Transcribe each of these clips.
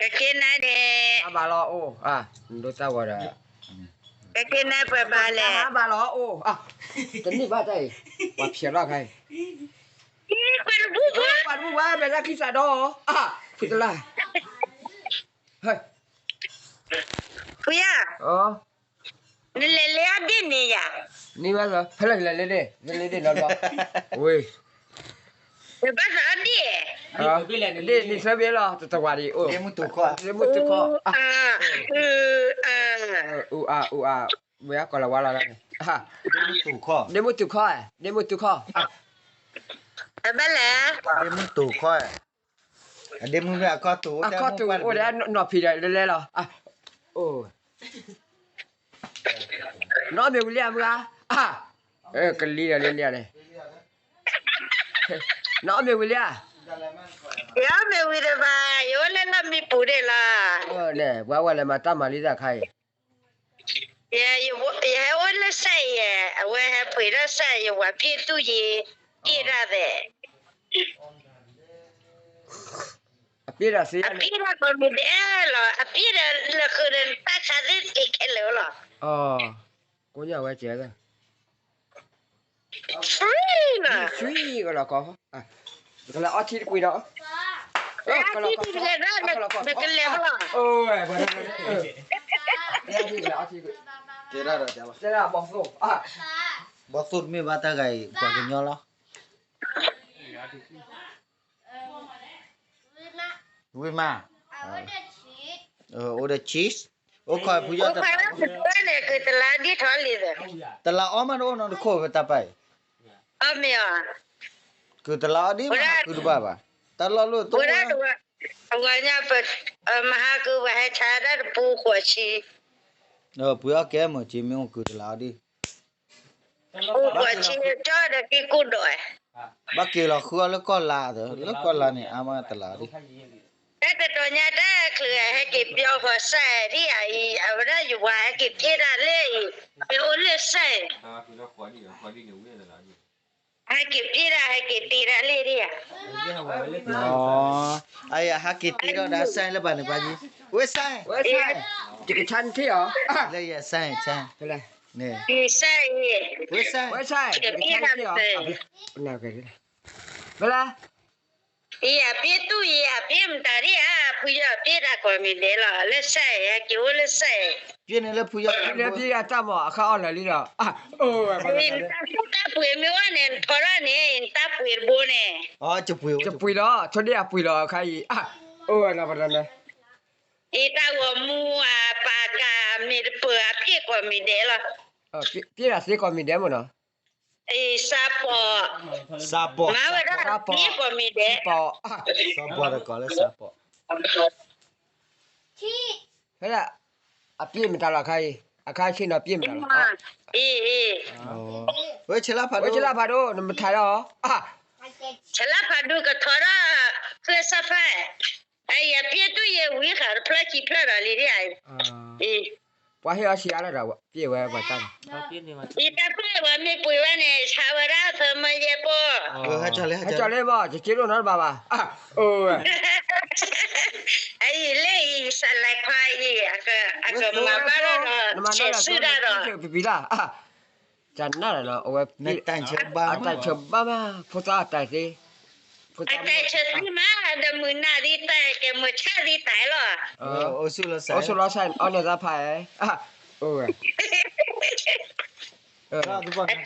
ကက့ၤနၤန့ၣ် ဟါဘၣ်လီၤအိၣ်, နဒိတၢ်ဂီၤဒီး, ကက့ၤနၤပှဲၤဘၣ်လဲၣ်, ဟါဘၣ်လီၤအိၣ်, တနံၣ်ဘၣ်တၢ်အံၤ, ပှၤဖျဲးလီၤခါအံၤ, ပှၤတဘူၣ်ဘၣ်, မဲာ်လၢခံစးဒီး, ဖုတလါ, ဖုယၤ, နလဲၤလဲၤအဒ့ၣ်န့ၣ်ယၤ, န့ၢ်ဘၣ်လီၤ, ဖဲလဲၣ်လဲၤလဲၤဒ့ၣ်, လဲၤလဲၤဒ့ၣ်လီၤလီၤ, ဝ့ၢ် နဘၣ်သးအဒ့ၣ်, ဒ့ၣ်နံၤသၢဘ့ၣ်လီၤ, တတဝၤဒံးအိၣ်, ဒ့ၣ်မုၢ်တူၢ်ခီၣ်, အူအါ, အူအါ, ဝဲအကီၢ်လီၤဝါလီၤ, ဒ့ၣ်မုၢ်တူၢ်ခီၣ်, ဒ့ၣ်မုၢ်တူၢ်ခီၣ်, ဘၣ်လဲၣ်, ဒ့ၣ်မုၢ်တူၢ်ခီၣ်, အဒ့ၣ်မုၢ်မ့ၢ်အခီၣ်တူာ်, အခီၣ်တူာ်အိၣ်ဒီးနီၢ်ဖံးဒီးလဲၤလဲၤလီၤ, နအီၣ်မ့ၤဝံၤလံဧါမုၢ်ဂၤ, ကလံၤဒီးလံလံန့ၣ်, နအီၣ်မ့ၤဝံၤလံဧါ, ယအီၣ်မ့ၤဝံၤတဘၣ်, ယအိၣ်လၢလီၢ်မံပူၤဒ့ၣ်လီၤ, ပှၤဝဲလဲၤမၤတၢ်မၤလံတၢ်ခါအံၤ, ယဟဲအိၣ်လၢစဲးယဲ, အဝဲဟဲပှ့ၤထီၣ်စဲး ယဝၤဖံးသူၣ်ယံၤ, က့ၣ်တၢ်သဲး အပ့ၢ်ဒီးစ့, အပ့ၢ်ဒီးကီၢ်မံၤဒဲးလီၤ, အပ့ၢ်ဒီးလၢဃုာ်ဒီးတၢ်ခးသ့ၣ်သ့ၣ်ခဲလၢာ်လီၤ, ကိးညါဝဲကဲ, ဆွံလီၤ, ကလဲၤအီထံတကွံာ်ဒီး, ကလဲၤလီၤ, ကလဲၤလီၤ, ဘီသိၣ်, ဘီသိၣ်တမ့ၢ်ဘၣ်တၢ်ဂၤအံၤ ပှၤကညီလီၤ ဝံၤမး, အိၣ်ဒီး cheese, အိၣ်ခိးဖုယီၢ်တၢ်, အိၣ်ခိးလၢဖုန့ၣ် ကုၢ်တလါဒ်ထီၣ်လံ, တလါအီၣ်မးတအိၣ်နီတခိၣ်ဖဲတၢ်ပာ်အံၤ, အီၣ်မ့ၢ်အီၤ, ကုၢ်တလါအီၣ်ဒ်မး ကုၢ်တဘၣ်ဘၣ်, တၢ်လီၢ်လၢတအိၣ်, အဝဲညါပ, မဟါကုၢ်ပှၤဟဲဆါတၢ်တပူၤဃိးဆံ, ပှ့ၤအီၣ်ကဲမုၢ်က့မ့ၢ်အိၣ်ကုၢ်တလါအီၣ်ဒ် အိၣ်ဃိးဆံကၠီဒီးက့ၤကူၣ်ဒိး, ဘၣ်က့ၤလီၤဃုအီၣ်လၢကီၢ်လါ, လၢကီၢ်လါန့ၣ် အါမးတလါဒ်, တၢ်တတီၤညါတၢ်ချုးဟဲက့ၤပျီဃီၤစဲးဒ်အံၤ, အဝဲဒၣ်ယဝၤဟဲက့ၤဖျ့တၢ်လၢအံၤ, မ့ၢ်အိၣ်လၢစဲး ဟဲက့ၤဖျ့တၢ် ဟဲက့ၤတ့တၢ်လၢဒ်ဧါ, အဟဲက့ၤတ့ထီၣ်ဒၣ်စဲး လၢပှၤန့ၣ်ပှၤကံ, ဝဲစဲး, ယကဆါနထံၣ်အီၤ, လၢယစဲး, စဲး, စဲး, ဝဲစဲး, ယကဖျ့တၢ်, ဖဲလဲၣ် ယဖျ့သူၣ်ယံၤ အဖျ့မတၤဒ်ဧါ, ဖုယီၢ်ဖျ့တၢ်ကိးမံၤဒဲးလီၤ, လၢစဲး ဟဲက့ၤအိၣ်လၢစဲး, ဖျ့န့ၣ်လၢဖုယီၢ်, ဖျ့တၢ်မး အခါအီၣ်လၢာ်လံဒီး, နတၢ်ပှ့ၤမ့ၢ်အိၣ်န့ၣ် နထီထီၣ်န့ၣ် နတၢ်ပှ့ၤတဘိန့ၣ်, ယပှ့ၤလီၤ, ဆိဒ်အပှ့ၤလီၤအခါအံၤ, အိၣ်ဝဲနီၤပနီၤ, ယတၢ်ဂီၤမူအပာ်ကၤ မ့ၢ်တပၢၤအဖျ့ကိးမံၤဒဲးလီၤ, ဖျ့တၢ်သ့ကိးမံၤဒဲးမ့ၢ်နီၤ စးပီး, စးပီး, မၤဝဲဒၣ်အဖျ့ကိးမံၤဒဲး, စးပီးတကိးလၢစးပီး, ဖဲဒၣ်, အဖျ့မတၤလီၤအခါအံၤ, အခါဆ့ၣ်နီၤဖျ့မတၤလီၤ, ဝဲဆဲးလါဖးဒိၣ် နမထါလီၤ, ဆဲးလါဖးဒိၣ်ကထီထီၣ်, ဖျၢၣ်စးဖး ယဖျ့သူၣ်ယဲဝံၤဃာ်တဖျၢၣ်ခံဖျၢၣ်ဒီးလံဒ်အံၤ, ပှၤဟ့ၣ်အီၤဆံးအါလၢဒီး ပျဲဝဲပှၤတၢ်, ယတၢ်ပျဲဝဲမ့ၢ်ပှ့ၤဝဲန့ၣ် ဆါဝဲဒၣ်သၢမၢယဲၢ်ပီၢ်, ဟဲကၠီလ့ဘၣ် ယက့ဒိၣ်နီတဘၣ်ဘၣ်, အံၤလၢအံၤ ယစးလဲၤခွါအံၤ အကမၤဘၣ်ဒီး ဆဲးစုဒၣ်ဒီး ပပံၤလၢ် တၢ်နၢ်လီၤနီၤ အဝဲ အတၢ်ဆၢဘၣ်မး ဖိသၣ်အတၢ်သ့ အတၢ်ဆၢသံမး ဒီးမုၢ်နၤဒ်တၢ်ကဲမုၢ်ဆၣ်ဒ်တၢ်လီၤ အိၣ်ဆူၣ်လီၤစၢ် အိၣ်လီၤစၢ် အီၣ်လီၤသးဖး အ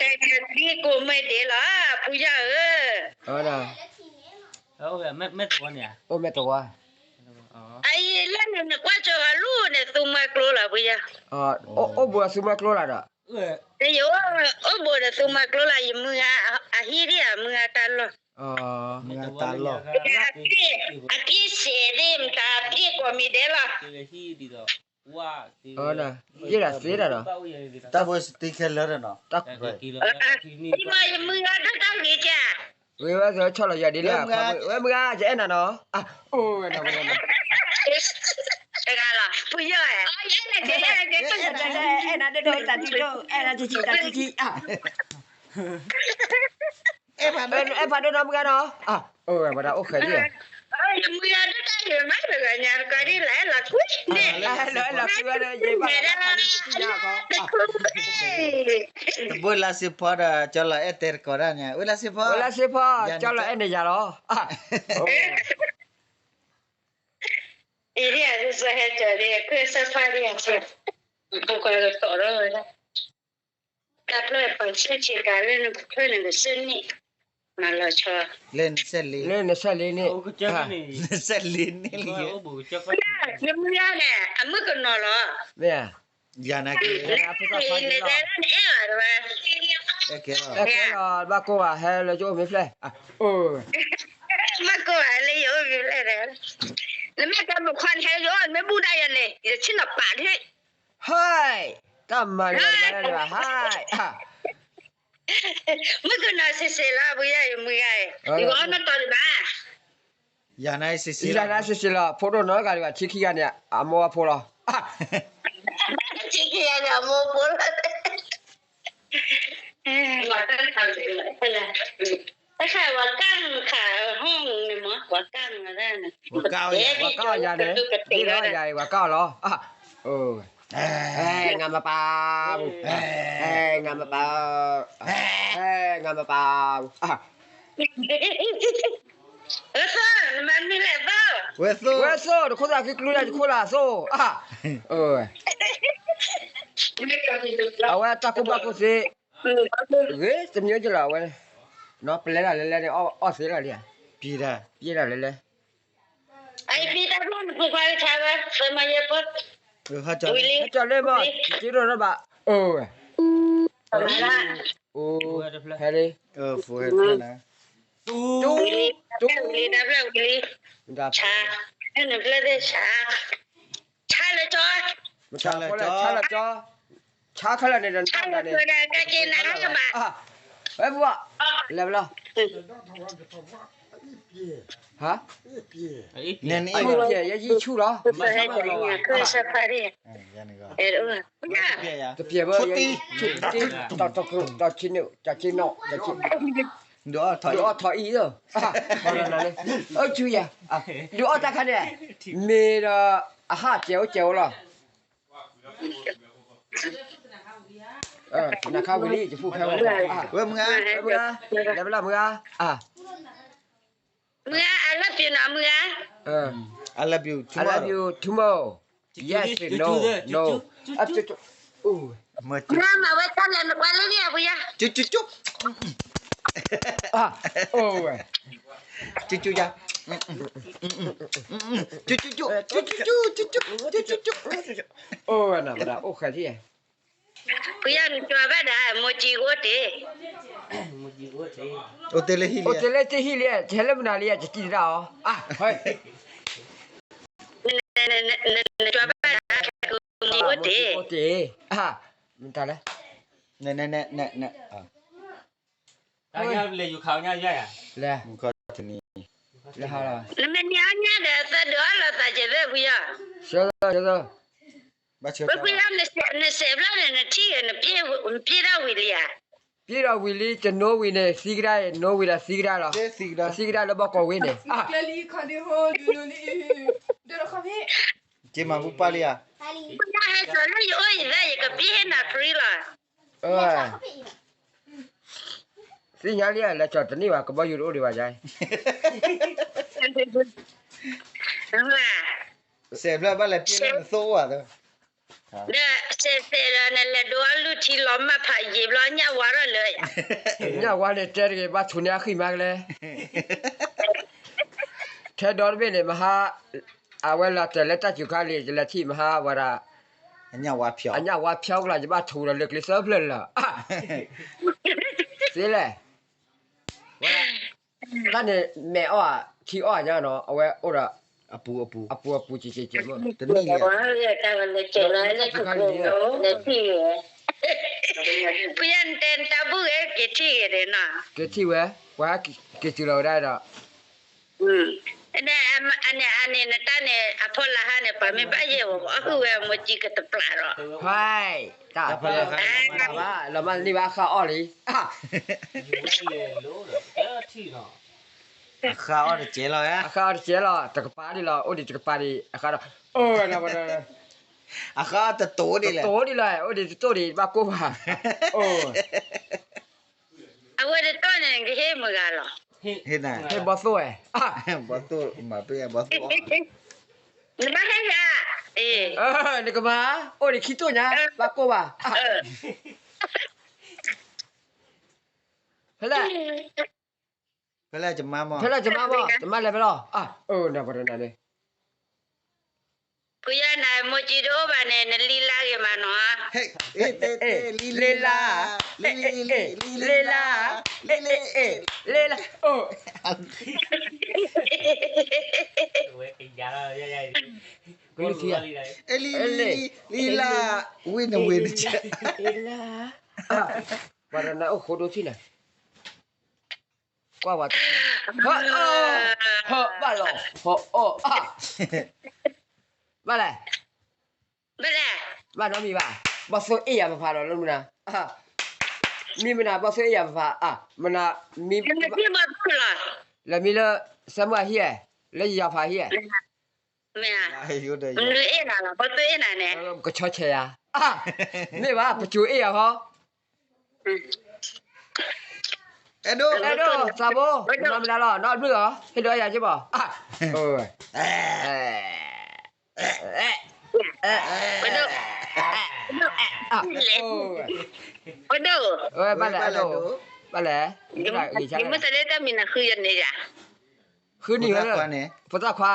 တၢ်ဆၢသံကိးမ့ၢ်ဒဲးလီၤ ဖုယီၢ်ဧၢ အိၣ်မဲာ်တဝါ အံၤလၢန့ၣ် နကွၢ်ကၠီဂၤလူၢ်န့ၣ် သူမွဲကျိလီၤ ဖုယီၢ် အိၣ်ဘိးသူမွဲကျိလီၤဒီး ယအိၣ်ဘိးဒီးသူမွဲကျိလီၤ ယမုၢ်ဂၤအဟံၣ်ဒ်အမုၢ်ဂၤတၢ်လီၢ် မုၢ်ဂၤတၢ်လီၢ် အပြည့်စဲးသ့ၣ် မတၤပြည့်ကိးမံၤဒဲးလီၤ ပြည့်တၢ်သ့တၢ်ဒီး တၢ်ဘိးစတံခဲလၢာ်ဒီးနီၤ မ့ၢ်ယမုၢ်ဂၤဒိၣ်တၢ်ဂ့ၤကၢ် ဝဲဝဲဆီလီၤယွၤဒ်လဲၣ် ဝဲမုၢ်ဂၤ ယအဲၣ်နၤနီၤ အိၣ်ဝဲနီၤ တဂၤလီၤ ဖုယီၢ် အဲၣ်နၤဒိၣ်ဒိၣ် အဲၣ်နၤတံၢ်တံၢ် အဲၣ်နၤတံၢ်တံၢ် အဲၣ်ဖးဒိၣ်နီၤမုၢ်ဂၤနီၤ အိၣ်ဝဲပှၤတၢ်အိၣ်ဃဲၤဒ် ယမုၢ်ဂၤဒိၣ်တၢ်ဂ့ၤမး တဂၤညါတကးဒ်လဲၣ် လၢလီၤသုဝဲဒၣ်ယဘၣ်လီၤတၢ်ခးန့ၣ်တသ့ၣ်ညါခီ, တဘိလါစ့ဖီဒီး ကၠီလီၤအဲၣ်တဲတကိးဒၣ်န့ၣ် ဝဲလါစ့ဖီ, ဝဲလါစ့ဖီ, ကၠီလီၤအဲၣ်န့ၣ်ယၤလီၤ. အံၤဒ်အံၤ ဟဲကၠီဒ် ခရံာ်စဖါဒ်အံၤ, ပကွၢ်ကတီၢ်ဒီးဝဲဒၣ်, တၢ်ဖျၢၣ်ပှၤဆူၣ်ဆံးကၤလၢနဖျၢၣ်န့ၣ် ကစၢၢ်နံၣ်, မၤလီၤဆီ, လၢနစဲးလ့, လၢနစဲးလ့န့ၣ်, နစဲးလ့န့ၣ်လံ, နမုၢ်ဂၤန့ၣ် အမုၣ်ကနီၤလီၤ, မ့ၢ်ဧါ, ယၤနာ်က့, နအဲၣ်အီၤတဝဲ, အဲၣ်ကဲလီၤ, ဘၣ်ကိးဂၤဟဲလၢကၠိမ့ၢ်ဖျဲၣ်, ဘၣ်ကိးဂၤလၢယအိၣ်မ့ၢ်ဖျဲၣ်ဒီး, နမ့ၢ်တၢ်မုၣ်ခွါန့ၣ်ဟဲယအိၣ် နမ့ၢ်ဘူၣ်ဒၣ်ယၤန့ၣ် ယဆ့ၣ်နီၤပာ်ဒၣ် ဟဲ, တၢ်မၤန့ၣ်မၤဒၣ်န့ၣ်ဘၣ် ဟဲ, မုၣ်ကနီၤစ့ၢ်စ့ၢ်လီၤ ပယီၤယမုၢ်ဂၤ, ယကအီၣ်နီၢ်တီဒံးဘၣ်, ယၤနၤစ့ၢ်စ့ၢ်လီၤ ဖိဒိၣ်နီတဂၤဒံးဘၣ် ထံခံဂၤန့ၣ် အမိၢ်အဖိလီၤ, ထံခံဂၤန့ၣ် အမိၢ်အဖိလီၤ တခါ ဝၤကၣ်ခါ ဟီၣ်မုၢ်န့ၣ်မ့ၢ် ဝၤကၣ်မၤဒၣ်န့ၣ်, ဝၤကၣ်အီၤယၤန့ၣ်, ဒ်လီၤယၤအံၤ ဝၤကၣ်အီၤလီၤ, ဟဲ ငါမပၢ်, ဟဲ ငါမပၢ်, ဟဲ ငါမပၢ်, ဝဲသိၣ် နမၤမနုၤလဲၣ်သိၣ်, ဝဲသိၣ် ဝဲသိၣ် တခိၣ်သးခံကျူယၤတခိၣ်လၢအသိၣ်, အဝဲတၢ်ကူၣ်ဘၣ်ကူၣ်သ့, ဂ့ၤတမံၤကလီၤဝဲ, ပလဲၤဒၣ်လဲၤလဲၤန့ၣ် အီၣ်သ့လီၤလံ, ပ, ပလဲၤဒၣ်လဲၤလဲၤ, အဖံတၢ်ဖျိနဖိခွါကဆါဝဲ ဖဲမယဲဖိ, ဟဲကၠီလၢမး က့ၤဒိၣ်ထီၣ်ဘၣ်, အဝဲ, အိ, ဟဲလံ, တူ, တူ, ဝံၤလံ, ဝံၤလံ, ဆါ, နဖျၢၣ်သ့ၣ်ဆါ, ဆါလၢကၠီ, ဆါလၢကၠီ, ဆါခဲလၢာ်န့ၣ်ဒီး ဆါလၢကၠီဒီး ကက့ၤနၤလၢကဘၣ်, ဝဲပှၤ, လဲၤဝဲလီၤ, ဟါ, နနအံၤ, ယဲယံာ်ဆူၣ်လီၤ, တပျဲၢ်ဘၣ်, တပျဲၢ်ဘၣ်, တဆံနံၣ်, တဆံနီၣ်, တဆံ, ဒုးအီၣ်ထီၣ်အံၤ, အၢဆူယၤ, ဒုးအီၣ်တၢ်ခါန့ၣ်, မ့ၢ်ဒီးအဟးစဲးအိၣ်စဲးအိၣ်လီၤ, နခါဝံၤလံ ယဖူခဲဝဲ, ဝဲမုၢ်ဂၤ, ဝဲမုၢ်ဂၤ, လဲၤဝဲလီၤမုၢ်ဂၤ, မုၢ်ဂၤ I love you နီၤ မုၢ်ဂၤ, I love you too much, yes, no, no, မၤဝဲတၢ်လဲၤနကွၢ်လၢန့ၣ်အပူၤယါ, ကၠူကၠူကၠူ, ကၠူကၠူယါ, ကၠူကၠူ, ကၠူကၠူ, အိၣ်ဝဲနၤ အိၣ်ဃဲထံၣ်, ပယီၤနကွၢ်ဘၣ်ဒၣ် မိၢ်ကံအိၣ်တ့ၢ်, အိၣ်တ့ၢ်လၢဟံၣ်လံ, အိၣ်တ့ၢ်လၢတဟံၣ်လံ, တဟဲလၢမနုၤလံ ယတံၢ်တဒၣ်အီၤ, နကွၢ်ဘၣ်ဒၣ် မိၢ်ကံအိၣ်တ့ၢ်, မတၤလဲၣ်, လဲၤ, နမ့ၢ်န့ၢ်အီၣ်ညါဒီး သဒုးအီၣ်လီၤသးကဲးသ့ၣ်ဖုယီၤ, ဆၢ, ဆၢ, ဝဲဖုယီၤ နစဲးဘျီန့ၣ် နထံၣ်ဂ့ၤ နပျ့ၢ်ထီၣ်ဝံၤလံဧါ, ပျ့ၢ်ထီၣ်ဝံၤလံ တနိဝံၤန့ၣ် သံကဒါ, နိဝံၤဒီးသံကဒါလီၤ, သံကဒါလၢဘီကီၢ်ဝ့ၢ်န့ၣ်, က့ၤမၤဘူၣ်ပာ်လံဧါ, ဖုယီၤဟဲစိာ်လၢယအိၣ်အံၤသၢ ယကပျ့ၢ်ဟ့ၣ်နၤ free လီၤ. သ့ၣ်ညါလံ လဲၤကၠီၤတန့ၢ်ဘၣ် ကဘီယူၤတအိၣ်ဒံးဘၣ်ယါ, စဲးဘျီဘၣ်လဲၤပျ့ၢ်လၢနသိအိၣ်ဘၣ်သၢ, ဒီးစဲးစဲးဒီးနလဲၤဒိအီၣ်လုၢ်ထံလီၤမၢ်ဖးယံာ်ဘျီ ညၣ်ဝါထီၣ်လၢ, ညၣ်ဝါန့ၣ်တဲတဂ့ၤ ဘၣ်ထူးန့ၢ်အဃံမးကလဲၣ်, ထဲဒီတဘ့ၣ်န့ၣ် မဟါ, အဝဲလီၤတဲာ်လၢတၢ်စူၤခါလံ ယလဲၤထံၣ်မဟါဝဲဒၣ်, အညၣ်ဝါဖျီကလီၤ ယဘၣ်ထူးဒီးလၢကျ့သၢဖျၢၣ်လၢာ်, သ့လဲၣ်, တၢ်န့ၣ်မဲာ်အီၣ်ဧါ ထံအီၣ်ဧါညါနီၤ အဝဲအိၣ်ဒီး, အပူၤအပူၤ အပူၤအပူၤစဲးစဲးစဲးမး, တနံၣ်လံ, ဖုယီၤနတဲနတၢ်ဘူၣ်ဂ့ၤ က့ၤထံၣ်ဂ့ၤန့ၣ်နီၤ, က့ၤထံၣ်ဝဲ, ပှၤက့ၤတုၤလီၤဝဲဒၣ်ဒီး အန့ၣ် အန့ၣ် နတၢ်န့ၣ် အဖီလာ်ဟါန့ၣ် ပှၤမ့ၢ်ဘၣ်ယဲၢ်ဝဲ အီၣ်ဟုၣ်ဝဲ မိၢ်ကံကတပျၢ်ဒီး, တၢ်ဖီလာ်ဟါန့ၣ် မၤတၢ်ဘၣ် လီၤမၢ်တန့ၢ်ဘၣ် ဃၣ်အီၣ်လံ, လဲၤလိဒီး တထံၣ်နီၤ အဃါအီၣ်တကဲလီၤ, အဃါအီၣ်တကဲလီၤ, တကပၤဒ်လီၤ, အိၣ်ဒံးတကပၤဒံး, အဃါဒီး, အဃါတတိၤဒ်လဲၣ်, တတိၤဒ်လီၤ, အိၣ်ဒံးတတိၤဒံး ဘၣ်ကိၢ်ဘၣ်, အဝဲတတိၤန့ၣ် ကဟ့ၣ်မုၢ်ဂၤလီၤ, ဟ့ၣ်ဘီသိၣ်ဝဲ, ဘီသိၣ်, နဘၣ်ဟဲယၤ, နကမၤ, အိၣ်ဒံးခံတိၤညါ, ဘၣ်ကိၢ်ဘၣ်, ဖဲလဲၣ် ဖဲလဲၣ် ယမါမီၢ်, ယမါလဲၤဖဲလီၤ, အၢ နပှၤတနၤန့ၣ်, ဖုယၤနၤ မိၢ်ကံတအိၣ်ဘၣ်န့ၣ် နလံလါဂ့ၤမးနီၤ, လံလါ, လံလါ, လံလါ, လံလါ, အိၣ်, လံလါ, ဝ့ၢ်နဝ့ၢ်နကဲ, ပှၤတနၤအိၣ်ဃိဒိၣ်ထံၣ်လဲၣ် ကွၢ်ဝဲ, ဟၢအီၣ်, ဟၢဘၣ်လီၤ, ဟၢအီၣ်အါ, ဘၣ်လဲၣ်, ဘၣ်လဲၣ်, ဘၣ်နီတမံၤဘၣ်, ဘီၣ်သိၣ်အ့ၣ်ယၤဖးဖးဒီးလၢမနုၤ, မ့ၢ်မနုၤဘီၣ်သိၣ်အ့ၣ်ယၤဖးဖး, မနုၤ, မ့ၢ်, လဲၤမံလၢ စဲမုၢ်အဟံၣ်, လၢယယၤဖးဟံၣ်, မ့ၢ်ဧါ, မနုၤအ့ၣ်နၤလီၤ ဘီၣ်သိၣ်အ့ၣ်နၤန့ၣ်, ကဆီဆဲးယၤ, မ့ၢ်ဘၣ် ပစိၤအ့ၣ်ယၤဃီ အဲၣ်ဒိး, အဲၣ်ဒိး သးဘိ, မၤမနုၤလီၤ နီတဘျုးလီၤ ဟ့ၣ်ဒိးယၤက့ၤဘၣ်, ဘၣ်လဲၣ်, ဘၣ်လဲၣ်, ယမ့ၢ်တၢ်လၢတၢ်မံၤနၤဃုယၤန့ၣ်ယၤ, ဃုန့ၢ်ဝဲလၢ ဖိသၣ်ခွါ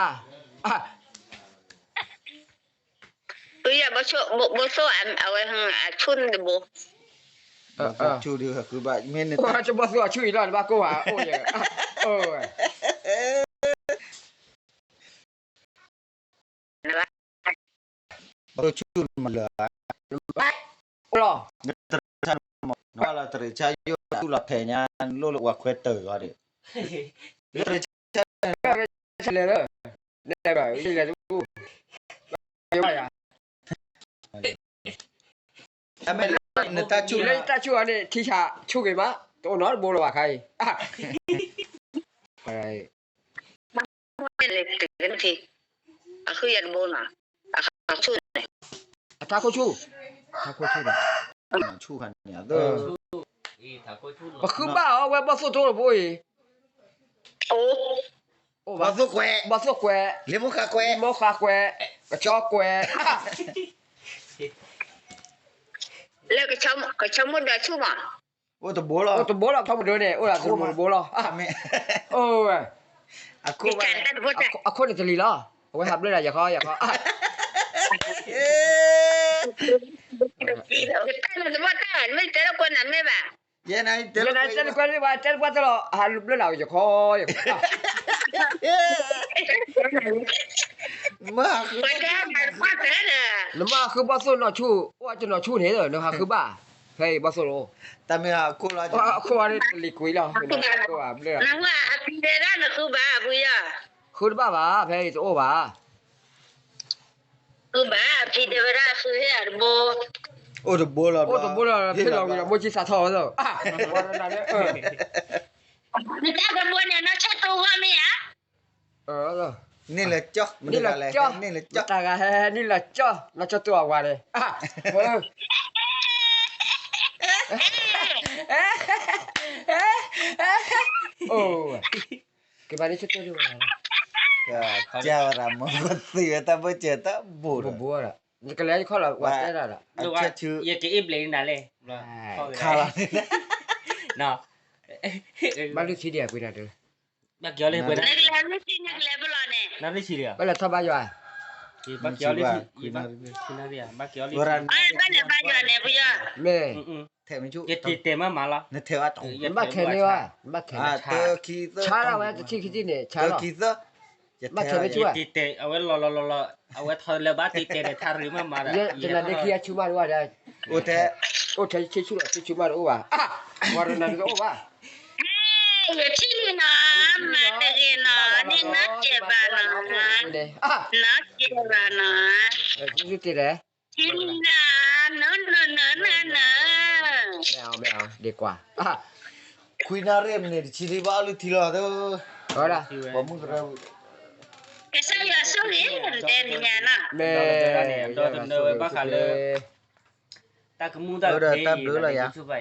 ဃုယၤ ဘီၣ်သိၣ်အဝဲ အဆူၣ်န့ၣ်တဘိ, ဘီၣ်သိၣ်အဆူၣ်အံၤလီၤ နဘၣ်ကိၢ်ဘၣ်, ဘီၣ်သိၣ်ဆူၣ်မးလၢာ်, နဘၣ်လီၤတရံးဆါယိၣ် သူၣ်လီၤဖဲးညါ နလိၣ်လၢပှၤခွဲးတၢၢ်အီၤဒီး, လၢတရံးဆါလဲၤလၢ, လဲၤဘၣ် လဲၤတဘူၣ်, ယဘၣ်ယၤ, နတၢ်ဆူၣ်လၢတၢ်ဆူၣ်အီၤန့ၣ် ထံဆးဆူၣ်ဂ့ၤမး တအိၣ်နီတဘိလၢၤဘၣ်ခါအံၤ, အဃုယၤတဘိနီၤ, အထါခိၣ်ဆူၣ်, ထါခိၣ်ဆူၣ်, ပဃုဘၣ်အီၤဝဲဘီၣ်သိၣ်တအိၣ်တဘိအံၤ, ဘီၣ်သိၣ်ကွဲး, ဘီၣ်သိၣ်ကွဲး, လ့မိၢ်ဃးကွဲး, လ့မိၢ်ဃးကွဲး, ကဆီကွဲး လၢကဆီမိၢ်ဒၢဆူၣ်မး, အိၣ်တဘိလီၤ, အိၣ်တဘိလီၤ ကဆီမိၢ်ဒၢန့ၣ် အိၣ်ဒၣ်တဘိလီၤ, အိၣ်ဝဲ, အခိၣ်န့ၣ်တလံၤလီၤ, အဝဲဟးဘျၢဒၣ်ယခီယခီ, တၢ်နတဘီၣ်တၢ်မ့ၢ်တဲလၢကွဲးနၤမ့ၢ်ဘၣ်, ယဲနတဲလၢကွဲးနၤမ့ၢ်ဘၣ် တဲလၢကွဲးတလီၤ ဟးဘျၢဒၣ်ယခီယခီ နမ့ၢ်ဟးဃုဘီၣ်သိၣ်နီၢ်ဆူၣ် အိၣ်အတနီၢ်ဆူၣ်န့ၣ် နဟးဃုဘၣ်, ဖဲအံၤဘီၣ်သိၣ်လီၤ, တၢ်မ့ၢ်ဟးခိၣ်လီၤ, အခိၣ်ဝဲန့ၣ်တလံၤကွံာ်လီၤ, နဟးခိၣ်ဘၣ်ဘျၢ, နဝဲအဖံတဲဒၣ်နဃုဘၣ်ဖုယီၤ, ဃုတဘၣ်ဘၣ် ဖဲအံၤတအိၣ်ဘၣ် ဃုဘၣ် ဖံတဲဝဲဒၣ်ဃုဟ့ၣ်အတဘိ, အိၣ်တဘိလီၤ, အိၣ်တဘိလီၤ ဖံလီၤဝံၤဒီး မိၢ်ကံစးထီၣ်ဝဲသိး, နတၢ်တဘိန့ၣ် နီၢ်ဆိၣ်တိဂီၢ်မ့ၢ်ဧါ, န့ၣ်လၢကၠီ, န့ၣ်လၢကၠီ, တၢ်ဂၤဟဲန့ၣ်လၢကၠီ, နီၢ်ဆိၣ်တိအဝၤန့ၣ်, အိၣ်, ကဘၣ်န့ၣ်ဆိၣ်တိဒ်ဝဲ, ကဝဲဒၣ်မ့ၢ်သံဝဲတၢ်ဘၣ်စၢၤတၢ်ဘိးဒီး, ဘိးဒီး, ယကလဲၤယခီၣ်လီၤ ပှၤတဲဒၣ်ဒီး, ယက့ၤအ့ၣ်ဘျဲးနၤလဲၣ်, ခါလီၤ, ဘၣ်လုၢ်ထံဒံးကွံာ်နၤတ, ဘၣ်က့ၤအီၤလၢပှဲၤ, နကလဲၤလုၢ်ထံ နကလဲၤပလီၢ်န့ၣ်, ဘၣ်လဲၤထီၣ်ဘါယွၤ, ဘၣ်က့ၤအီၤလၢ, ဘၣ်လဲၤဘါယွၤန့ၣ် ပယီၤ, မ့ၢ်, ယတဲတဲမးမးလီၤ, နဘၣ်ထဲးန့ၢ်ဘၣ်, နဘၣ်ထဲးန့ၢ်, ဆါလီၤဝဲ တထံၣ်ခံထံၣ်န့ၣ် ဆါလီၤ, ဘၣ်ထဲးမ့ၢ်ဆူၣ်, အဝဲလီၤလီၤလီၤလီၤ, အဝဲထီၣ်လၢဘၣ်တံၤတဲာ်န့ၣ် ထါရံၣ်မးမးဒီး, ယတနၤဒ့ခံအဆူၣ်မးတအိၣ်ဒီး, အိၣ်ထဲ, အိၣ်ထဲဆံဆူၣ်လီၤဆံဆူၣ်မးတအိၣ်ဘၣ်, ပှၤတနၤဒ့တအိၣ်ဘၣ် ယထံၣ်လံနီၤ, မၤတဂ့ၤနီၤ, န့ၣ်နီၢ်ကဲဘၣ်နီၤ, နီၢ်ကဲဘၣ်နီၤ, ထံၣ်လံနီၤ, နနနနန, မ့ၢ်အီၤ မ့ၢ်အီၤ ဒ့ကွၢ်, ခွံနၣ်ရံၣ်မံးနံးတဆံလံ ဘၣ်အီၣ်လုၢ်ထံလီၤ, ဝဲဒၣ် ကစၢ်ယွၤဆိၣ်ဂ့ၤ တဲနံၤညါနီၤ မ့ၢ် ဒီးတနၢဝဲဘၣ်ဃးလၢ တၢ်ကမူၣ်တၢ်ကသ့ တၢ်ဘျုးလီၤယၤ